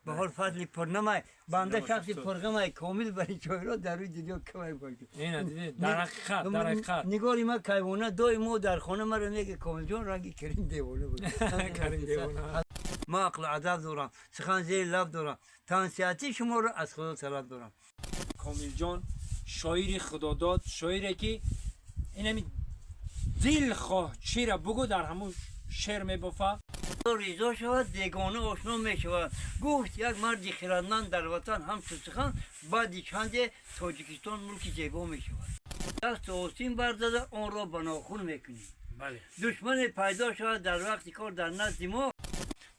Баҳор фасли пурнамай, банда шахси пурғамай, комил бари чойро дар рӯи дунё камай бошад. Ина дидӣ, дар ҳақиқат, дар ҳақиқат. Нигори ма кайвона доимо дар хона маро меге: «Комилҷон ранги Карим девона буд». Карим девона. Ма ақлу адаб дорам, сухан зери лаб дорам, тансиҳатӣ шуморо аз Худо талаб дорам. Комилҷон шоири худодод, шоире ки инами дилхоҳ чира бугӯ, дар ҳамун шеър мебофа. Ризо шавад, бегона ошно мешавад, гуфт як марди хирадманд дар ватан ҳамчун сухан. Баъди чанде Тоҷикистон мулки зебо мешавад. Дасту остин барзада онро ба нохун мекунем. Душмане пайдо шавад дар вақти кор дар назди мо.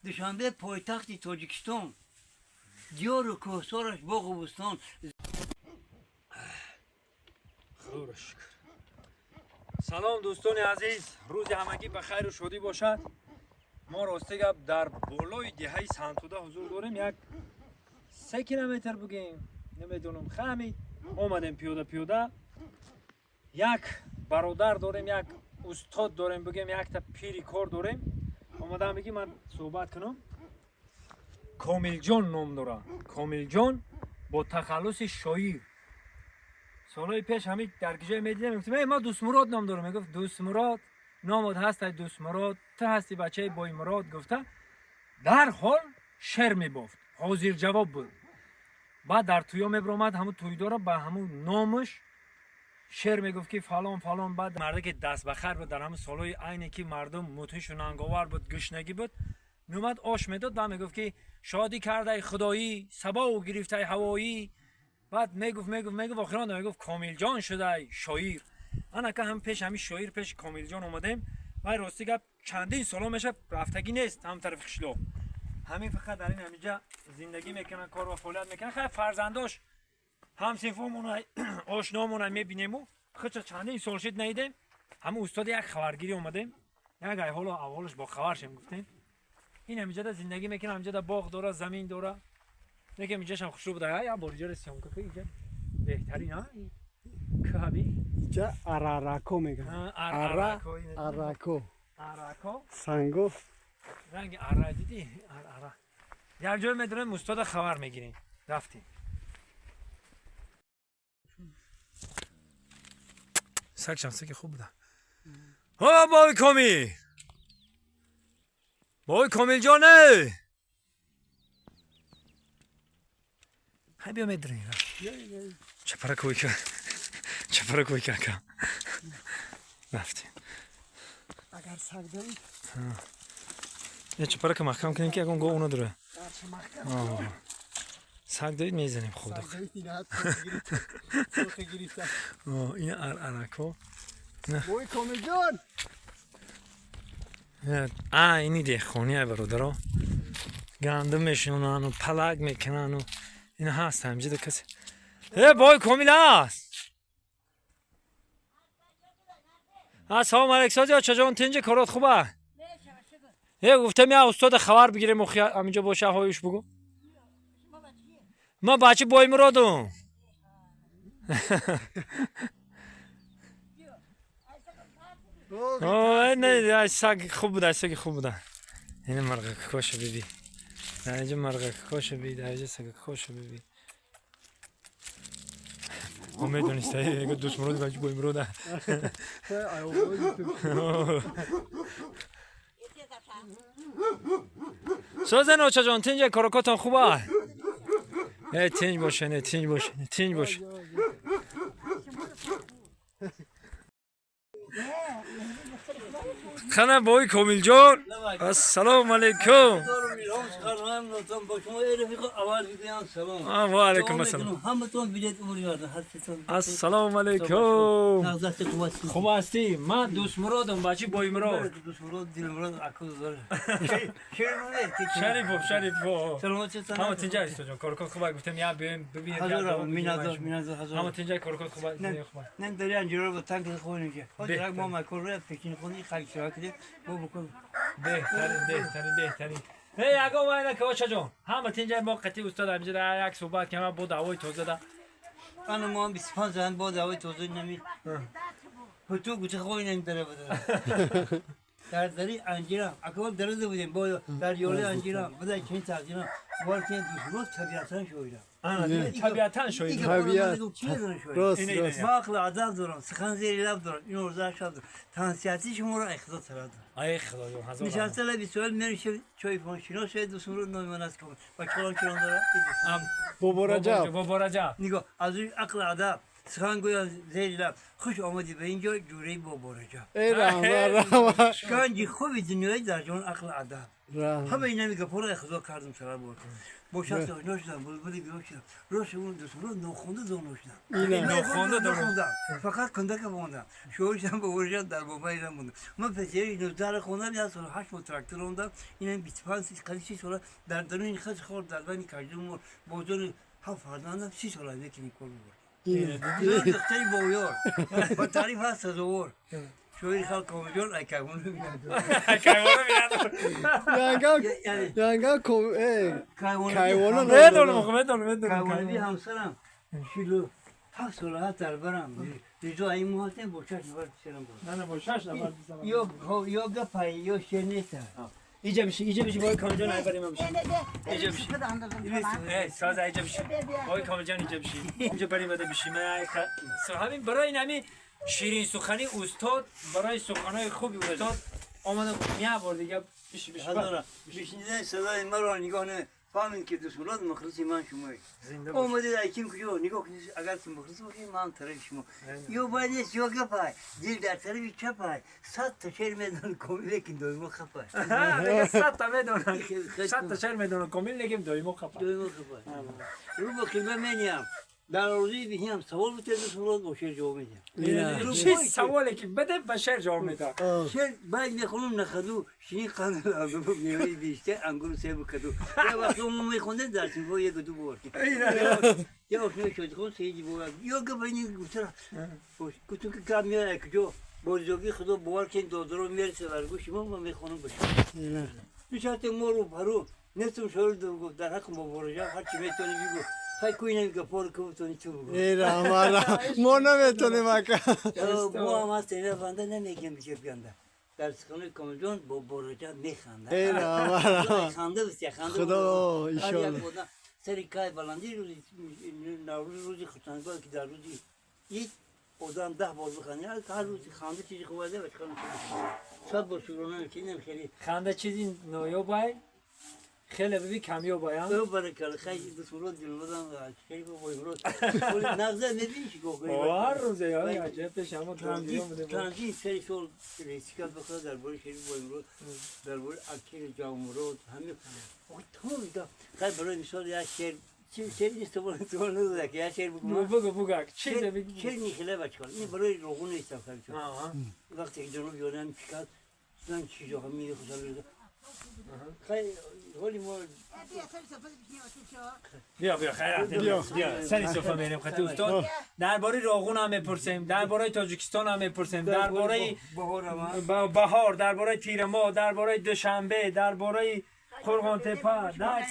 Душанбе пойтахти Тоҷикистон, диёру кӯҳсораш боғу бӯстон. Худоро шукр. Салом, дӯстони азиз, рӯзи ҳамагӣ ба хайру шодӣ бошад. Мо, рости гап, дар болои деҳаи Сантуда ҳузур дорем. Як 3 километр бугем, намедонам, хами омадем пиёда пиёда. Як бародар дорем, як устод дорем, бугем, якта пири кор дорем. Омадам бигӣ ман суҳбат кунам. Комилҷон ном дорам. Комилҷон бо тахаллуси шоир. Солҳои пеш ҳамин дар ҷое медидем, мегуфтем: «Эй, ма Дӯстмурод ном дорам». Мегуфт: «Дӯстмурод номот ҳастай, Дӯстмурод, ту ҳасти бачаи Боймурод», гуфта, дарҳол шеър мебофт, ҳозирҷавоб буд. Баъд дар тӯё мебиромад, ҳамун тӯйдора ба ҳамун номаш шеър мегуфт, ки фалон, фалон. Баъд марде ки дастбахар буд, дар ҳамун солҳои айне ки мардум мудҳишу нанговар буд, гушнагӣ буд, меомад, ош медод, баъд мегуфт, ки шодӣ кардай худоӣ, сабову гирифтай ҳавоӣ. Баъд мегуфт, мегуфт, мегуфт, охирон мегуфт: «Комилҷон шудай шоир». Анака ҳам пеш ҳамин шоир, пеши Комилҷон омадем. Вай, рости гап, чандин соло мешавад рафтагӣ нест ҳам тарафи қишлоқ. Ҳамин фақат дар ин ҳамиҷа зиндагӣ мекунанд, кор ва фаъолият мекунанд. Хайр, фарзандош ҳамсинфомона, ошномона мебинему, худша чандин сол шид наидем. Ҳамун устоди як хабаргирӣ омадем, як ай ҳоло аввалш бо хабар шем гуфтем. Ин ҳамиҷада зиндагӣ мекунад, ҳамиҷада боғ дора, замин дора. Лекин инҷашам хушрӯ буда. Як бор иҷара съёмка ка, иҷа беҳтарин, а каби. Иҷа арарако мегӯянд. Арако. Арако. Арако. Санго. Ранги ара дидӣ, ара. Як ҷой медорем, устода хабар мегирем. Рафтем. Саг шамса ки хуб буда. Ҳо, бобои Комил, бобои Комилҷоне, ҳай биё, медурем. Чапаракойка, чапаракойка ака, рафтем. Агар саг дорӣ. Я чапарака маҳкам кунем, ки ягон гов надора. Дарча маҳкам. Саг дорид, мезанем худо. Саг дорид, ина сӯхи гирифта. Ин арако. Бой Комилҷон. А ини деҳқони, ай бародаро, гандум мешинонану палак мекунану ин ҳаст. Ҳамҷида касе, э, бой Комил ҳаст? Ассалому алайкум, сози очаҷон, тинҷи, корот хуба? Э, гуфтем, я устода хабар бигирем, охи ҳаминҷо боша, ҳоюш бугу. Ма бачи Боймуродум. Не, саг хуб буда, саги хуб буда. Ин марғаккоша биби, даҷа марғаккоша би, даҷа сагаккоша биби. Мо медониста, мегӯ Дӯстмуроди бачи Боймурода. Созен, очаҷон, тинҷа, корокотон хуба? Э, тинҷ боше, не, тинҷ боше, тинҷ боше. Қана, бобои Комилҷон, ассалому алайкум. Ва алайкум ассалом. Ассалому алайкум, хуб ҳастӣ? Ман Дӯстмуродам, бачи Боймурод. Шарипов, Шарипов. Ҳама тинҷа, устоҷон, коркот хуба? Гуфтем, я биёем, бибинем. Ҳама тинҷа, коркот хуба? Беҳтарин, беҳтарин, беҳтарин. Э, ягон вайна ка, очаҷон, ҳама тинҷа. Мо қатъи устод ҳаминҷа як суҳбат кардем бо даъвои тоза да. Ана мо 25 зан бо даъвои тоза нами. Ту гута хой нами дара бада. Дар дари анҷирам аквал дарада будем бо дар ёли анҷирам буда чунин тақдирам валкин душмон табиатан шоирам. Табиатан шоир. Табиат. Рост, рост. Ма ақли адаб дорам, сухан зери лаб дорам, ин орзу шаб дорам. Тансиҳати шуморо ай худо талаб дорам. Ай худо, ҳазор. Нишаста лаби суҳел меришем, чойфон шинос шояд душмон номи ман аст комил. Бачаҳо чӣ ном дорад? Бобо Раҷаб. Бобо Раҷаб. Нигоҳ, аз рӯи ақли адаб сухан гӯям зери лаб. Хуш омадӣ ба инҷо ҷӯраи Бобо Раҷаб. Эй раҳмат, раҳмат. Ганҷи хуби дунёи дар ҷон ақли адаб. Раҳмат. Ҳама инами гапҳоро ай худо кардам талаб бор. Бо шахс ошно шудам, булбули гӯё шудам. Рост он душмон нохонда доно шудам. Нохонда доно. Нохондам. Фақат кундака хондам. Шоир шудам, Бобо Раҷаб дар бобаи рам мондам. Ман песери 19 хондам, як сол 8 моҳ трактор рондам. Инам 25 30 сола дар даруни хас хор дар бани кажду мор бозори ҳафт фарзандам 30 сола мекунем кор мебурд. Духтари боёр. Ба таъриф ҳаст сазовор. Шоири халқ Комилҷон ай кайвону бинад. Кайвону бинад. Янгам, янгам ком кайвону. Медонам, медонам, медонам. Кайвонаби ҳамсарам 47 сола ҳаст дар барам. Ризо ай мо ҳастем бо шаш нафар писарам буд. На, бо шаш нафар писарам. Ё гапай, ё шер нест. иҷа биши, иҷа биши, бой Комилҷон ай барим биши. Иҷа биши. Эй, саз иҷа биши. Бой Комилҷон иҷа биши. Иҷа барим бада биши. Ман ай ҳамин барои ин ҳамин ширин сухани устод, барои суханои хуби устод омадам я бор дига биши, биши. Ҳазора бишнидаи садои маро нигоҳ не фаҳмед ки душманот мухлиси ман шумоед. Омадед ай ким куҷо нигоҳ кунед, агар ки мухлис бошед, ман тарафи шумо. Ё бояд нест, ё гапай, дил дар тарафи чапай, 100 та шеър медонад комил, лекин доимо хапай. 100 та медонад, 100 та шеър медонад комил, лекин доимо хапай. Доимо хапай. Рӯ ба қибла мениям, дар орзуи биҳиям, савол бутед душманот, бо шеър ҷавоб медиҳам. Чи саволе ки баде, ба шеър ҷавоб медиҳад. Шеър баъд мехонам нахаду шини қанду меваи бештар ангуру себу каду. Я вақто мо мехондем дар синфо яку ду бор. Я ошнои шодихон сеиди бо ё гапа ини гуфтара гуфтум ки гап меояд куҷо бо ризогии худо бовар кен додаро мераса бар гӯши мо, ман мехонам ба шумо. Нишасте мо рӯ пару нестум шоир гуфт дар ҳаққи Бобо Раҷаб ҳарчи метавонӣ бигӯ. Хай ку инами гапҳоро ку бутонӣ ту бигӯ. Эй раҳмат, раҳмат. Мо наметонем, ака. Мо ҳам ҳастем, я банда намегем биганда. Дар суханои Комилҷон Бобо Раҷаб механда. Эй раҳмат, раҳмат. Ханда бисия ханда. Худо, иншоалло. Сари кай баландӣ рӯзи Наврӯз, рӯзи хурсандгоҳ ки дар рӯзи ид одам 10 бор биханди, ҳар рӯзи ханда чизи хуб аст, бача сад бор шукрона мекунем хеле. Ханда чизи ноёбай, хеле биби камёбай. О баракалла, хай дусмурод дилмодам хеле бо мурод нағза мебини чи гуфт. Ҳар рӯзе аҷаб пеш ҳама. Транзит сари сол ресикат бихӯрад дар бораи шериф Боймурод, дар бораи акири Ҷавмурод, ҳами тамоми гап. Хай барои мисол як шеър, шеър нест, суол надода ки як шеър бугӯ. Бугу, бугу, чизе бигу. Шеър нихеле бачкор ин барои роғун нестам. Хай вақте ки ҷаноб ёрам чикад ман чизоҳо мехӯсам. Хай ҳоли мо بیا بیا، خیر بیا بیا، سری سفره میریم خطی استاد. درباره راغون هم میپرسیم، درباره تاجیکستان هم میپرسیم، درباره بهار، درباره تیر ماه، درباره دوشنبه، درباره قرغان تپه در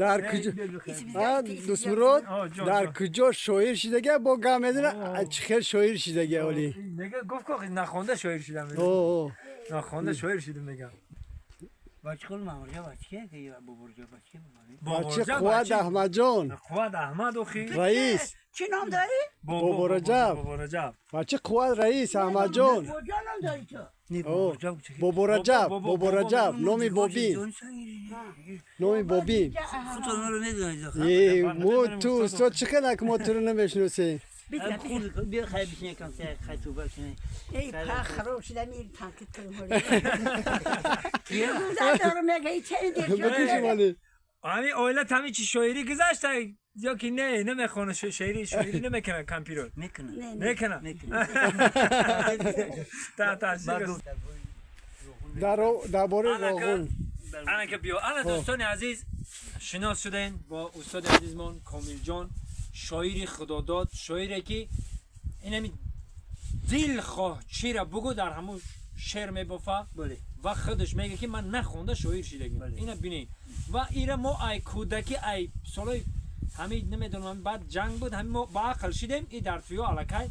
Дар куҷо дустмурод, дар куҷо шоир шидага, бо гап медона чӣ хел шоир шидага оли. Мега гуфт ки нахонда шоир шидам. Нахонда шоир шидам мегам. Бачкол мамурҷа бачке ки бобурҷа бачке. Бачи Қувват Аҳмадҷон. Қувват Аҳмад охи. Раис. Чӣ ном дорӣ? Бобо Раҷаб. Бобо Раҷаб. Бачи Қувват Раис Аҳмадҷон. Куҷо ном дорӣ ту? Бобо Раҷаб, Бобо Раҷаб, номи бобин, номи бобин. Худтон медонед. Мо ту устод чӣ хел ак мо туро намешиносем. Бия хай бишин кам хай суҳбат кунем. Эй па хароб шуда мир танки ту. Дорум мега чӣ дер. Бикушим оли. ҳами оила ҳами чи шоирӣ гузашта ё ки не намехона, шеъри шоирӣ намекунад кампиро? Мекунад. Мекунад. Та та. Дар бораи роғун. Ана ки биё, ана дӯстони азиз, шинос шудем бо устоди азизмон Комилҷон, шоири худодод, шоире ки инами дилхоҳ чира бугӯ дар ҳамун шеър мебофа ва худаш мега ки ман нахонда шоир шидагим. Ина бинед ва ира мо ай кӯдакӣ, ай солои ҳами намедонам, баъд ҷанг буд, ҳами мо ба ақл шидем, и дар туё аллакай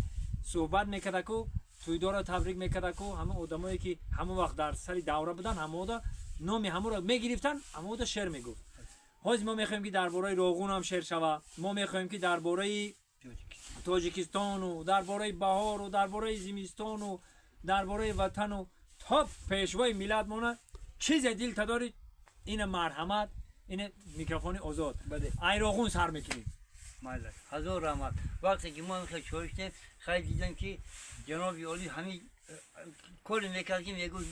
суҳбат мекардаку. Тӯйдорро табрик мекарда ку ҳама одамое ки ҳамон вақт дар сари давра буданд, ҳамода номи ҳамонро мегирифтанд, ҳамода шеър мегуфт. Ҳозир мо мехоҳем ки дар бораи Роғун ҳам шеър шава, мо мехоҳем ки дар бораи Тоҷикистону дар бораи баҳору дар бораи зимистону дар бораи ватану то пешвои миллат мона чизе дилта дорӣ, ина марҳамат, ина микрофони озод. Бале. Ай Роғун сар мекунем. Майла, ҳазор раҳмат. Вақте ки мо хел шоир шудем, хай дидам ки ҷаноби олӣ ҳамин коре мекард ки мегуфт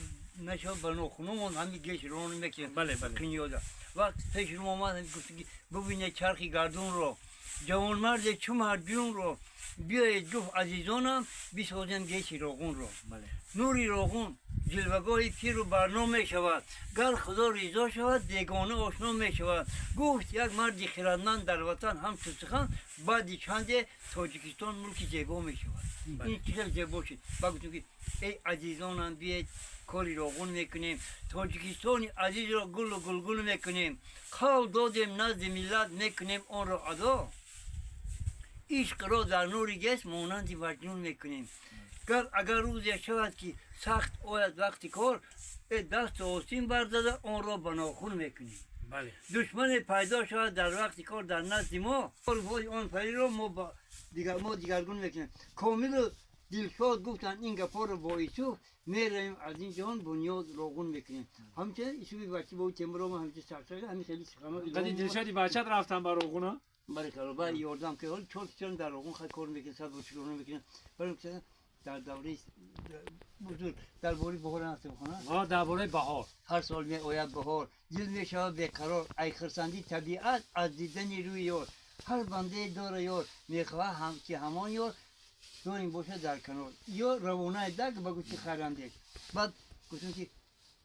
нашавад ба нохунумон ҳамин геш рону мекунем. Бале, бале. Қиниёда вақт пеши рӯ омад, гуфт ки бубинед чархи гардунро, ҷавонмарде чу мардюнро, биёед, гуфт, азизонам, бисозем геши Роғунро. Бале. Нури Роғун ҷилвагоҳи пиру барно мешавад, гар Худо ризо шавад, бегона ошно мешавад. Гуфт як марди хирадманд дар ватан ҳамчу сухан, баъди чанде Тоҷикистон мулки зебо мешавад. Ин чӣ хел зебо шуд. Ба гуфтем ки эй азизонам, биед кори Роғун мекунем, Тоҷикистони азизро гулу гулгул мекунем. Қавл додем назди миллат, мекунем онро адо, ишқро дар нури гес монанди маҷнун мекунем. Гар агар рӯзе шавад ки сахт ояд вақти кор, э дасту остин бардада онро ба нохун мекунем. Бале. Душмане пайдо шавад дар вақти кор дар назди мо, корҳои он париро мо мо дигаргун мекунем. Комилу Дилшод гуфтанд ин гапҳоро бо Исуф, меравем аз ин ҷаҳон бунёд Роғун мекунем. Ҳамчунин Исуфи бачи бо Темуро ҳамчун сарсар ҳамин хеле сухано. Қади Дилшоди бачат рафтан ба Роғуна. Барикалло, баъд ёрдам ки ҳол чор кишон дар Роғун хай кор мекунем, сад бошикорно мекунем. Барои ки дар давраи бузург дар бораи баҳор ҳастем хона. Ва дар бораи баҳор. Ҳар сол меояд баҳор, дил мешавад беқарор, ай хурсандӣ табиат аз дидани рӯи ёр. Ҳар бандае дора ёр, мехоҳад ҳам ки ҳамон ёр доим бошад дар канор. Ё равонаи даг ба гӯшти хайрандеш. Баъд гуфтем ки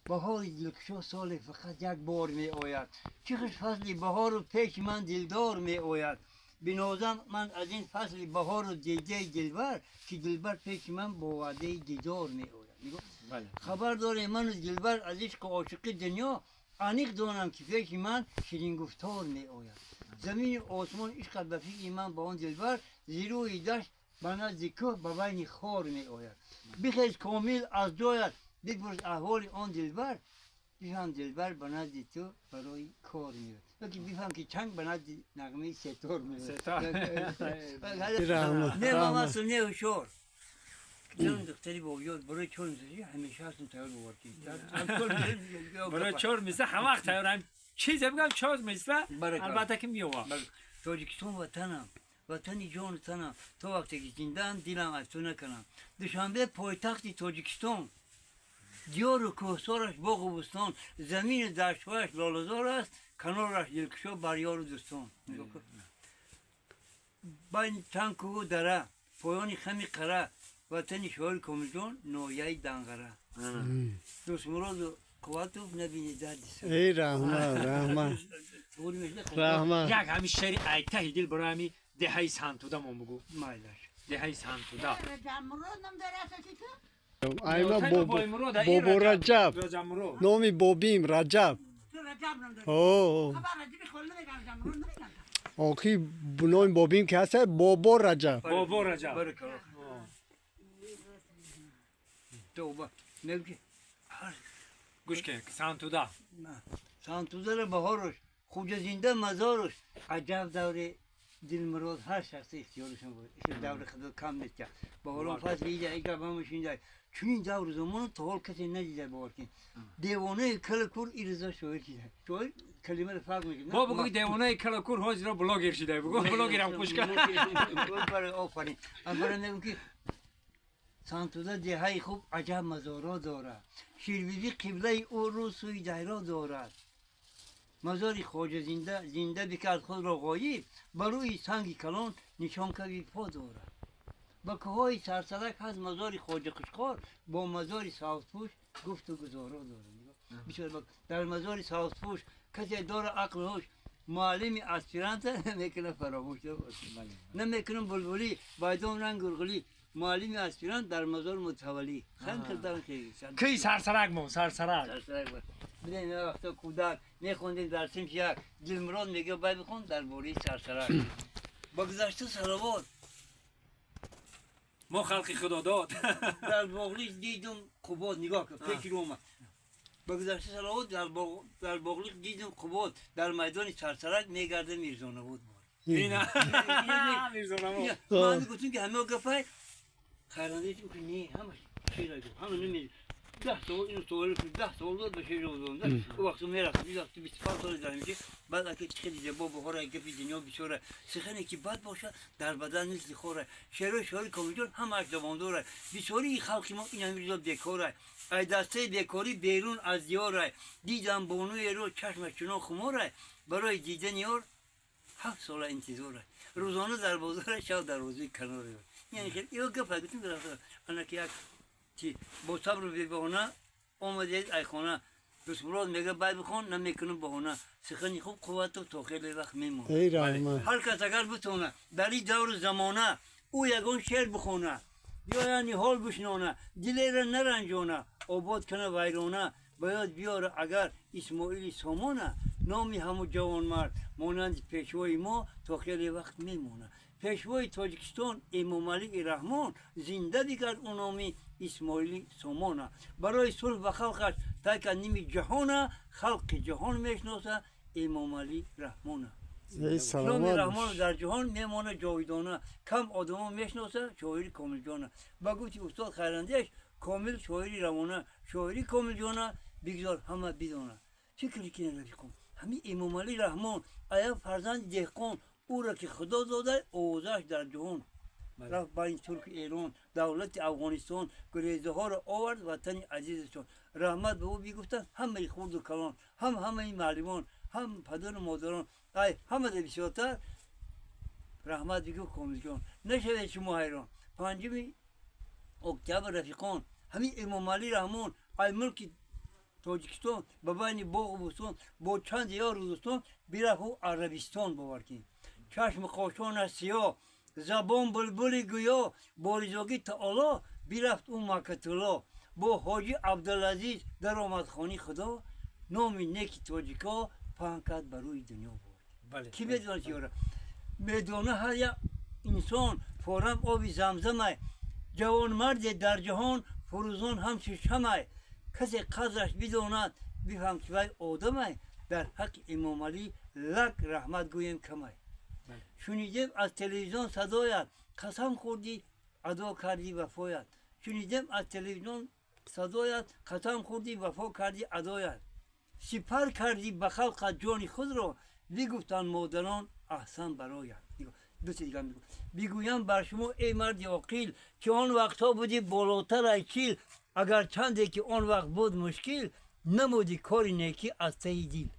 баҳори дилкушо соле фақат як бор меояд. Чӣ хуш фасли баҳору пеши ман дилдор меояд. Бинозам ман аз ин фасли баҳору дидаи дилбар, ки дилбар пеши ман бо ваъдаи дидор меояд. Нигоҳ. Бале. Хабар дорем ману дилбар аз ишқу ошиқи дунё, аниқ донам ки пеши ман ширингуфтор меояд. Замину осмон ишқат ба фикри ман ба он дилбар, зирӯи дашт ба назди кӯҳ ба байни хор меояд. Бихез Комил аз ҷоят, бипурс аҳволи он дилбар, бифаҳм дилбар ба назди ту барои кор меояд. Ёки бифаҳм ки чанг ба назди нағмаи сетор меояд. Сетор. Раҳмат, Не раҳмат. мамасту, не ҳушёр. Чун духтари бобиёд барои чор мисра ҳамеша ҳастум тайёр бовар ки. Барои чор мисра ҳама вақт тайёрам. Чизе бигам, чор мисра. Баракалло. Албатта ки меова. Тоҷикистон ватанам, ватани ҷону танам, то вақте ки зиндаам, дилам аз ту накунам. Душанбе пойтахти Тоҷикистон, диёру кӯҳсораш боғу бӯстон, замину даштҳояш лолазор аст, канораш дилкушо бар ёру дӯстон. Нигоҳ кун. Байни чанд кӯҳу дара, поёни хами қара, ватани шоири Комилҷон ноҳияи Данғара. Дӯстмуроду Қувватов набини дарди сар. Эй раҳмат, раҳмат, Туғри мешуда? раҳмат. Як ҳамин шеъри айтаҳи дил барои ҳамин деҳаи Сантуда мон бугӯ. Майлаш. Деҳаи Сантуда. Раҷабмурод ном дори асоси ту? Айма бобо Раҷаб. Раҷабмурод. Номи бобим Раҷаб. Ту Раҷаб ном дори? О, Хабар Раҷаби хол намегам, Раҷабмурод намегам. охи номи бобим ки ҳаст, бобо Раҷаб. Бобо Раҷаб. Баракалло. Тавба. Мегӯ ки ҳар Гӯш кун, Сантуда. Сантузара баҳорош, Хуҷа зинда мазорош, аҷаб даври Дилмурод ҳар шахси ихтиёрашон буд. Иши даври худо кам нест. Баҳорон фасли ида ига бамушинда. Чунин давру замону то ҳол касе надида бовар кун. Девонаи калакур ирза шоир шида. Шоир калимаро фарқ мекунад. Бо бугӯ девонаи калакур ҳозиро блогер шида. Бугӯ блогерам хуш кар. Офарин. Амбара мегӯм ки Сантуда деҳаи хуб аҷаб мазоро дорад. Ширбибӣ қиблаи ӯ рӯ сӯи дайро дорад. Мазори хоҷа зинда зинда бикард худро ғоиб, ба рӯи санги калон нишон кави по дорад. Ба кӯҳҳои сарсарак ҳаст мазори хоҷа Қушқор, бо мазори савтпӯш гуфту гузоро дорад. Бисёр дар мазори савтпӯш касе дора ақлу ҳуш, муаллими аспиранта мекунад фаромӯш. Намекунам булбулӣ байдом ранг гурғулӣ, муаллими аспирант дар мазор мутаваллӣ. Хан кирдан хеле. Кӣ сарсарак мон, сарсарак. Сарсарак буд. Бидем вақто кӯдак мехондем дар синфи як, Дилмурод мега бай бихон дар бораи сарсарак. Ба гузашта салавот. Мо халқи худодод. Дар Боғлис дидум Қубод, нигоҳ кун, фикр омад. Ба гузашта салавот, дар Боғлис дидум Қубод, дар майдони Сарсарак мегарда Мирзонобод. Ина Мирзонобод. Ман гуфтум, ки ҳама гапай хайрандеш ки не, ҳамаш шеър гуфт, ҳама намедонам. 10 савол, ину савол, 10 савол дод, ба шеър ҷавоб додам. О вақт мерафт, вақти 25 соли дорем, ки баъд аки хеле зебо бухора, гапи дунё бисёра, сухане ки бад бошад, дар бадан мисли хора. Шеърои шоири Комилҷон ҳамааш давомдора. Бисёрии халқи мо ин ҳамирзо бекора, ай дастаи бекорӣ берун аз диёра. Дидам бонуеро, чашмаш чунон хумора, барои дидани ёр 7 сола интизора, рӯзона дар бозора, шав дарвозаи канора. Яъне хел ё гапа гуфтем, ана ки як чи бо сабру бебаҳона омадед айхона. Дустмурод мега: бай бихон, намекунам баҳона, сухани хуб қуввату то хеле вақт мемонад. Эй раҳмат. Ҳар кас агар битона дар ин давру замона ӯ ягон шеър бихона ё яъни ҳол бишнона, дилеро наранҷона, обод кана вайрона, ба ёд биёра агар Исмоили Сомона, номи ҳаму ҷавонмард монанди пешвои мо то хеле вақт мемонад. Пешвои Тоҷикистон Эмомалии Раҳмон зинда бигард ӯ номи Исмоили Сомона. Барои сулҳ ба халқаш тай кард ними ҷаҳона, халқи ҷаҳон мешиноса Эмомалӣ Раҳмона. Эй Номи саломат. Раҳмон дар ҷаҳон мемона ҷовидона, кам одамо мешиноса шоири Комилҷона. Ба гуфти устод Хайрандеш, Комил шоири равона, шоири Комилҷона бигзор ҳама бидона. Фикр кунед, рафиқон, ҳамин Эмомалӣ Раҳмон ая фарзанди деҳқон, ӯро ки Худо дода овозааш дар ҷаҳон рафт, байни турку Эрон, давлати Афғонистон, гурезаҳоро овард ватани азизашон. Раҳмат ба ӯ бигуфтанд ҳамаи хурду калон, ҳам ҳамаи муаллимон, ҳам падару модарон, ай ҳамада бисёртар раҳмат бигӯ Комилҷон. Нашавед шумо ҳайрон, 5-уми октябр, рафиқон, ҳамин Эмомалӣ Раҳмон ай мулки Тоҷикистон ба байни боғу бӯстон бо чанд ёру дӯстон бирафту Арабистон. Бовар кунед, чашми қошонаш сиёҳ, забон булбули гӯё, бо ризогӣ таоло бирафт ӯ Маккатулло. Бо ҳоҷи Абдулазиз даромад хони Худо, номи неки тоҷико паҳн кард ба рӯи дунё буд. Кӣ медонад, ки ёра медона? Ҳар як инсон форам оби замзамай, ҷавонмарде дар ҷаҳон фурӯзон ҳамчу шамай. Касе қадраш бидонад, бифаҳм, ки вай одамай. Дар ҳаққи Эмомалӣ лак раҳмат гӯем камай. Шунидем аз телевизион садоят, қасам хӯрдӣ, адо кардӣ вафоят. Шунидем аз телевизион садоят, қасам хӯрдӣ, вафо кардӣ адоят, сипар кардӣ ба халқат ҷони худро, бигуфтанд модарон: аҳсан бароят. Дусти дигар мегӯ: бигӯям бар шумо, эй марди оқил, ки он вақтҳо будӣ болотар ай 40. Агар чанде ки он вақт буд мушкил, намуди кори некӣ аз таи дил.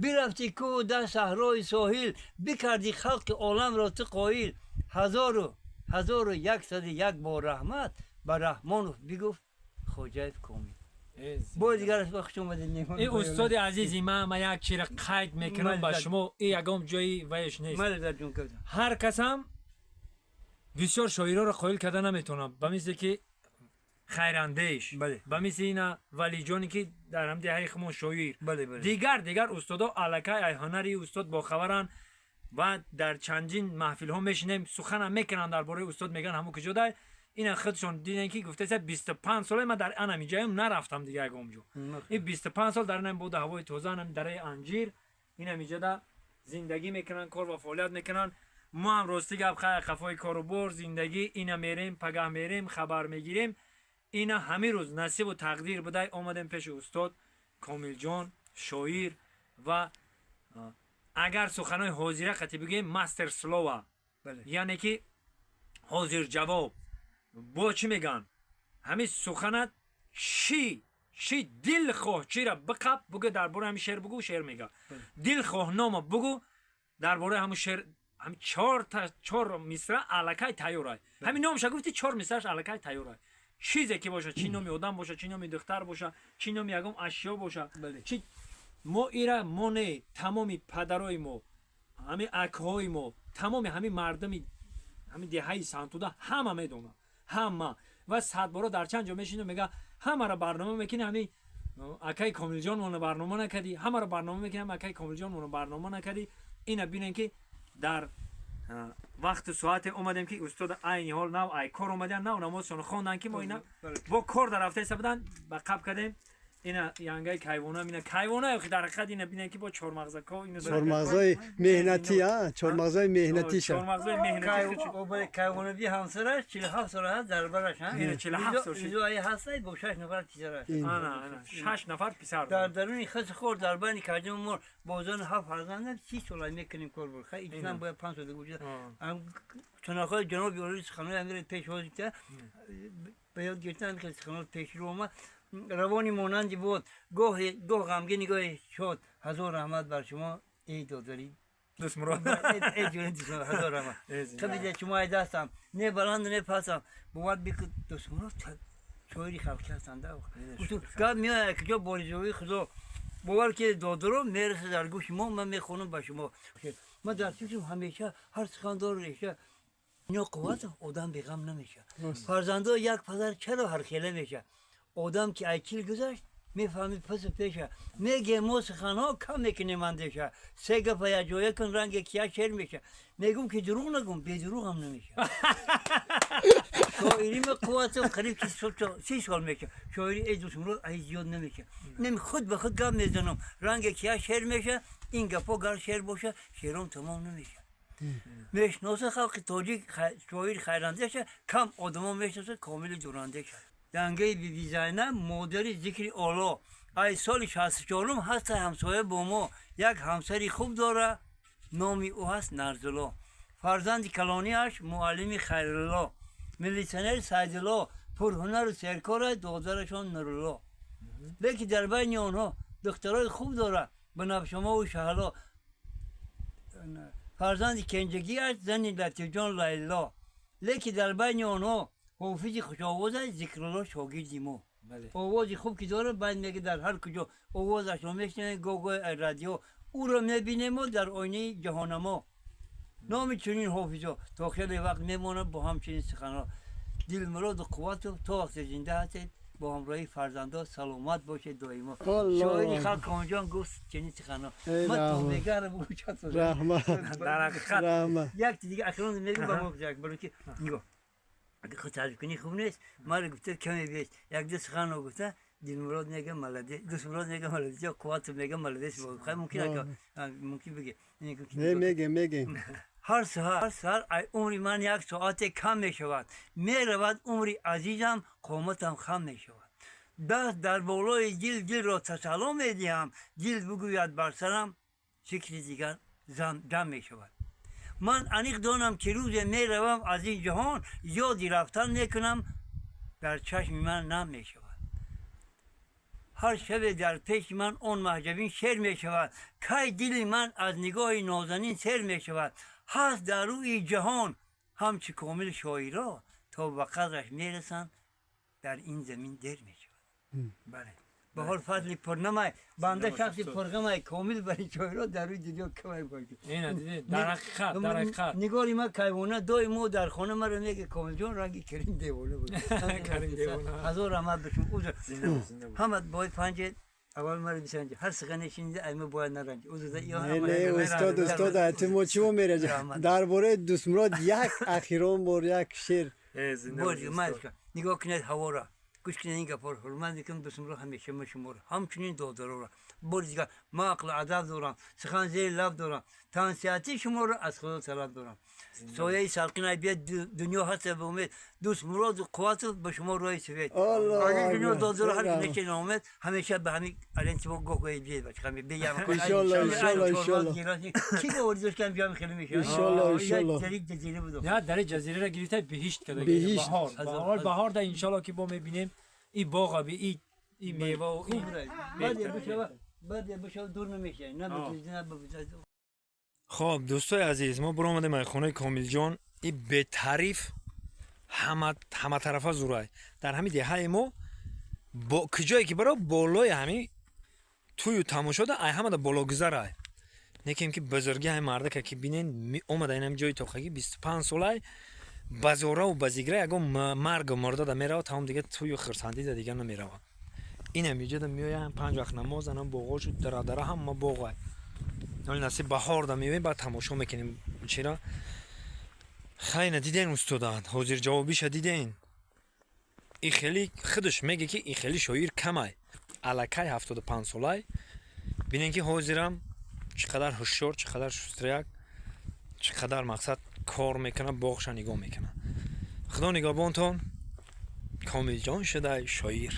Бирафтӣ кӯҳу дар саҳрои соҳил, бикардӣ халқи оламро ту қоил. 1101 бор раҳмат ба Раҳмонов бигуфт Хоҷаев Комил. Бори дигар хуш омадед, меҳмон. Ин устоди азизи ман як чиро қайд мекунам ба шумо, и ягон ҷои вайш нест. Мале, дар ҷон кардам. Ҳар касам бисёр шоироро қоил карда наметавонам, ба мисле ки Хайрандеш, ба мисли ина Валиҷоне, ки дар ҳам деҳаи хумон шоир, бале бале дигар устодо аллакай ай ҳунари устод бохабаранд ва дар чандин маҳфилҳо мешинем, суханам мекунанд дар бораи устод, мегӯянд ҳамун куҷо дай. Ина худшон дидем, ки гуфтеса: 25 сола ман дар анами ҷаем, нарафтам дига ягон ҷо. Ин 25 сол дар инам боду ҳавои тоза, анами дараи анҷир, инам иҷода зиндагӣ мекунанд, кор ва фаъолият мекунанд. Мо ҳам, рости гап, хай, қафои кору бор, зиндагӣ, ина мерем, пагаҳ мерем, хабар мегирем. Ина ҳамин рӯз насибу тақдир будай, омадем пеши устод Комилҷон, шоир ва агар суханои ҳозира қатӣ бигӯем, мастер слова, яъне ки ҳозир ҷавоб, бо чӣ мегӯянд, ҳамин суханат чӣ дилхоҳ чира биқаб, бугӯ, дар бораи ҳамин шеър бугӯ, шеър мега. Дилхоҳ нома бугӯ, дар бораи ҳамун шеър ҳам чорта, чор мисра аллакай тайёрай. Ҳамин номша гуфти, чор мисраш аллакай тайёрай. Чизе ки боша, чӣ номи одам боша, чӣ номи духтар боша, чӣ номи ягон ашё боша, чӣ мо ира мо не, тамоми падарои мо, ҳамин акҳои мо, тамоми ҳамин мардуми ҳамин деҳаи Сантуда ҳама медонад, ҳама. Ва садборо дар чанд ҷо мешинам, мега: ҳамаро барнома мекунӣ, ҳамин акаи Комилҷон моно барнома накардӣ. Ҳамаро барнома мекунӣ, акаи Комилҷон моно барнома накардӣ. Ина бинем, ки дар Вақту соате омадем, ки устод айни ҳол нав ай кор омадян, нав намозшон хондан, ки мо ина бо кор дар рафтаиста будан, ба қаб кардем. Ина янгаи кайвона, ина кайвона, охи дар ҳақиқат ина бинен, ки бо чормағзако ина. Чормағзои меҳнатӣ, а чормағзои меҳнатиша. Чормағзои меҳнатӣ. Кайвонаби ҳамсараш 47 сола ҳаст, дар бараш. Ина 47 сол шуд. Изо ҳастад бо шаш нафар писараш. Ана ана шаш нафар писар. Дар даруни хас хор, дар байни кардем мор, бо зан ҳафт фарзандам, 30 сола мекунем кор бур. Хай, иҷнам бояд 5 сол дигар. Чунахои ҷаноби олии суханои амири пешвоз гирифта ба ёд гирифтан, ки суханои пешрӯ омад, равони монанди буд, гоҳе гоҳ ғамгини, гоҳе шод. Ҳазор раҳмат бар шумо, эй додари Дӯстмурод. Эй ҷони дӯстмурод, ҳазор раҳмат. Табида шумо ай дастам не баланд, не пасам бовар бикун. Дӯстмурод шоири халқӣ ҳастанд. Гап меояд куҷо боризои худо, бовар ки додаро мерасад дар гӯши мо, ман мехонам ба шумо. Ман дар фикрам ҳамеша ҳар сухан дор реша, ино қувват одам беғам намеша. Фарзандо як падар чаро ҳархела меша? Одам ки ай 40 гузашт, мефаҳми пасу пеша. Мегем мо суханҳо, кам мекунем андеша, се гапа якҷоя кун, ранге ки як шер меша. Мегум ки дурӯғ нагум, бедурӯғам намеша. Шоирима қуввату қариб ки 30 сол меша. Шоири эй дӯстмурод ай зиёд намеша. Неми худ ба худ гап мезанам, ранге ки як шер меша. Ин гапҳо гар шер боша, шером тамом намеша. Мешиноса халқи тоҷик шоири хайрандеша, кам одамо мешиносад комили дурандеша. Дангаи биби Зайнаб, модари зикри оло, ай соли 64-ум ҳаста ҳамсоя бо мо. Як ҳамсари хуб дора, номи ӯ ҳаст Нарзулло. Фарзанди калониаш муаллими Хайрулло, милитсионер Сайдулло, пурҳунару серкора додарашон Нурулло. Лекин дар байни онҳо духтарои хуб дора, Банафшамову Шаҳло. Фарзанди кенҷагиаш зани Латифҷон Лайло. Лекин дар байни онҳо ҳофизи хушовоз аст Зикрулло, шогирди мо. Овози хуб ки дорад, баъд мега дар ҳар куҷо овозашро мешунавем, гоҳ-гоҳ радио ӯро мебинемо дар оинаи ҷаҳонамо. Номи чунин ҳофизо то хеле вақт мемонад бо ҳамчунин суханҳо. Дилмуроду қуввату то вақте зинда ҳастед, бо ҳамроҳии фарзандо саломат бошед доимо. Шоири халқ Комилҷон гуфт чунин суханҳо. Ман то мегаро Раҳмат. Дар ҳақиқат. Раҳмат. Як дига ахирон мегӯм ба мо, барои ки нигоҳ, агар худ таъриф кунӣ хуб нест. Маро гуфта каме беш як-ду суханро гуфта. Дилмурод мега молодец, Дӯстмурод мега молодец, ё Қувватов мега молодец. Хай, мумкин мумкин бигӣ. Не, мегем, мегем. Ҳар саҳар, ҳар саҳар ай умри ман як соате кам мешавад. Меравад умри азизам, қоматам хам мешавад. Даст дар болои дил, дилро тасалло медиҳам, дил бигӯяд бар сарам фикри дигар ҷамъ мешавад. Ман аниқ донам, ки рӯзе меравам аз ин ҷаҳон, ёди рафтан мекунам, дар чашми ман нам мешавад. Ҳар шабе дар пеши ман он маҳҷабин шер мешавад, кай дили ман аз нигоҳи нозанин сер мешавад. Ҳаст дар рӯи ҷаҳон ҳамчу Комил шоиро, то ба қадраш мерасанд, дар ин замин дер мешавад. Бале. Баҳор фасли пурнамай, банда шахси пурғамай, Комил бари шоиро дар рӯи дунё камай бошад. Ина дидед, дар ҳақиқат, дар ҳақиқат. Нигори ман кайвона, доимо дар хона маро мега: «Комилҷон ранги Карим девона буд». Карим девона. Ҳазор раҳмат ба шумо. Узр, ҳама бояд панҷе аввал маро бисанҷи, ҳар сухане шинида айма бояд наранҷи. Узр. Не, не, устод, устод, ати мо чиво мераҷ? Дар бораи Дӯстмурод як ахирон бор як шер. Нигоҳ кунед ҳаворо, гӯш кунед ин гапҳоро. Ҳурмат мекунам, дӯстмурод, ҳамеша ма шуморо, ҳамчунин додароро. Бори дигар, ман ақлу адаб дорам, сухан зери лаб дорам, тансиҳатии шуморо аз Худо талаб дорам. Сояи салқинай биёд, дунё ҳаста ба умед. Дӯстмуроду Қуввату ба шумо роҳи сафед. Аз ин дунё додаро ҳар ки нече ноумед, ҳамеша ба ҳамин аренти мо гоҳ-гоҳе биёед, бача. Иншолло, иншолло, иншолло. Ки боварӣ дошт, ки ҳам хеле мешавад? Иншолло, иншолло. Дари ҷазира буд. Я дари ҷазираро гирифта, биҳишт карда. Биҳишт. Баҳор, баҳор, баҳор да, иншолло, ки бо мебинем и боға би и мева и. Баъд бишава, дур намешавад, на ба Хоб, дӯстои азиз, мо биромадем аз хонаи Комилҷон. И бетариф, ҳама ҳаматарафа зурай. Дар ҳамин деҳаи мо бо куҷое ки баро, болои ҳамин тӯю тамошода ай ҳамада бологузарай. Некем ки бузурги ҳами мардака ки бинен, омада инам ҷои тоқагӣ, 25 солай ба зораву ба зигра ягон маргу мурдада мерава, тамом, дига тӯю хирсандида дига намерава. Инам иҷода меоям, панҷ вақт намоз, анам боғошу дарадара, ҳама боғай. Ҳоли насиб баҳорда меоем, баъд тамошо мекунем. Чира. Хайна, диден, устоданд ҳозир ҷавобиша диден. И хеле худаш меге, ки и хеле шоир камай. Аллакай 75 солай, бинен, ки ҳозирам чӣ қадар ҳушёр, чӣ қадар шустряк, чӣ қадар мақсад кор мекунад, боғша нигоҳ мекунад. Худо нигаҳбонтон. Комилҷон шудай шоир.